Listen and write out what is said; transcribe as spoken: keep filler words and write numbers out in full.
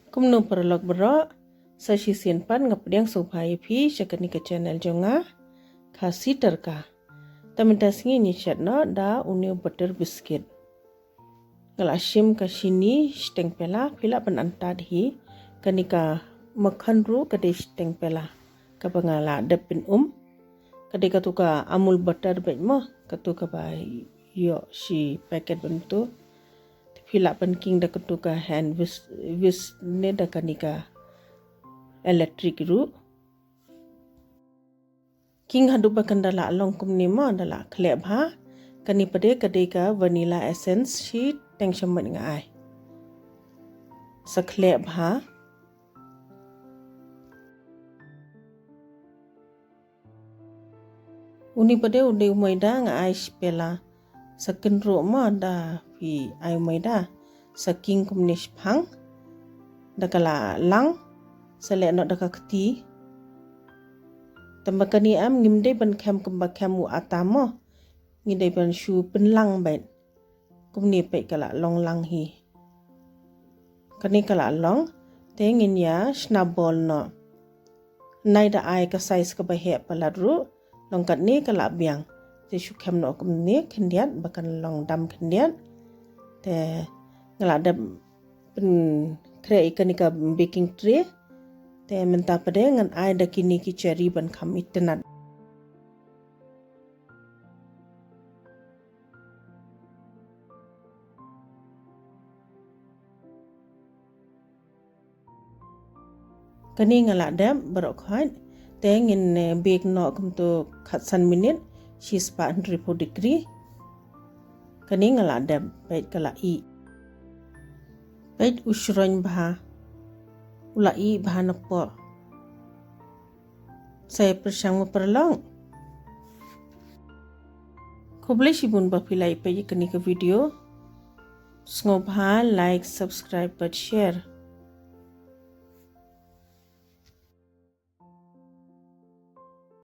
Kumno paralok baroh, sa shisien pat nga pdiang sngewbha ïa phi sha kane ka channel jong nga, Khasi Tyrka. Te mynta sngi ngi shet noh da une u butter biscuit. Nga la shim ka shini shiteng pela, phi lah ban antad hi, kane ka makhan ruh ka dei shiteng pela, kaba nga la dep pyn-um. Ka dei katu ka Amul butter beit mo, katu kaba ïoh shi packet bynta. Te phi lah ban king da katu ka hand whisk, whisk ne da kane ka electric ruh. King haduh ba kan da la long kumne mo, da la khleh bha. Kane pat de ka dei ka vanilla essence, shiteng shamoit nga ai. Sa khleh bha. Une pat de u dei u maida, nga ai shi pela. Sa kynruh mo da phi ai u maida. Sa king kumne shiphang. Da ka la lang. Sa leh noh da ka kti. Tangba kane em ngim dei ban khem kumba khem u ata mo. Ngi dei ban shu pynlang beit. Kumne peit ka la long lang hi. Kane ka la long, te ngin ïa shna ball noh. Nai da ai ka size kaba heh palat ruh, long katne ka la biang. Te shu khem noh kumne khyndiat, ba kan long dam khyndiat. Te nga la dep pynkhreh ïa kane ka baking tray. Te mynta pat de ngan ai da kine ki cherry ban kham itynnad. Kane nga la dep baroh khoit, te ngin, eh, bake noh kumto khatsan minit, shi spah hynriewphew degree. Kane nga la dep, peit ka la ih. Peit u shroiñ bha, u la ih bha na poh. Sa ïa pyrshang mo paralok. Khublei shibun ba phi la ïa peit ïa kane ka video. Sngewbha like, subscribe bad share.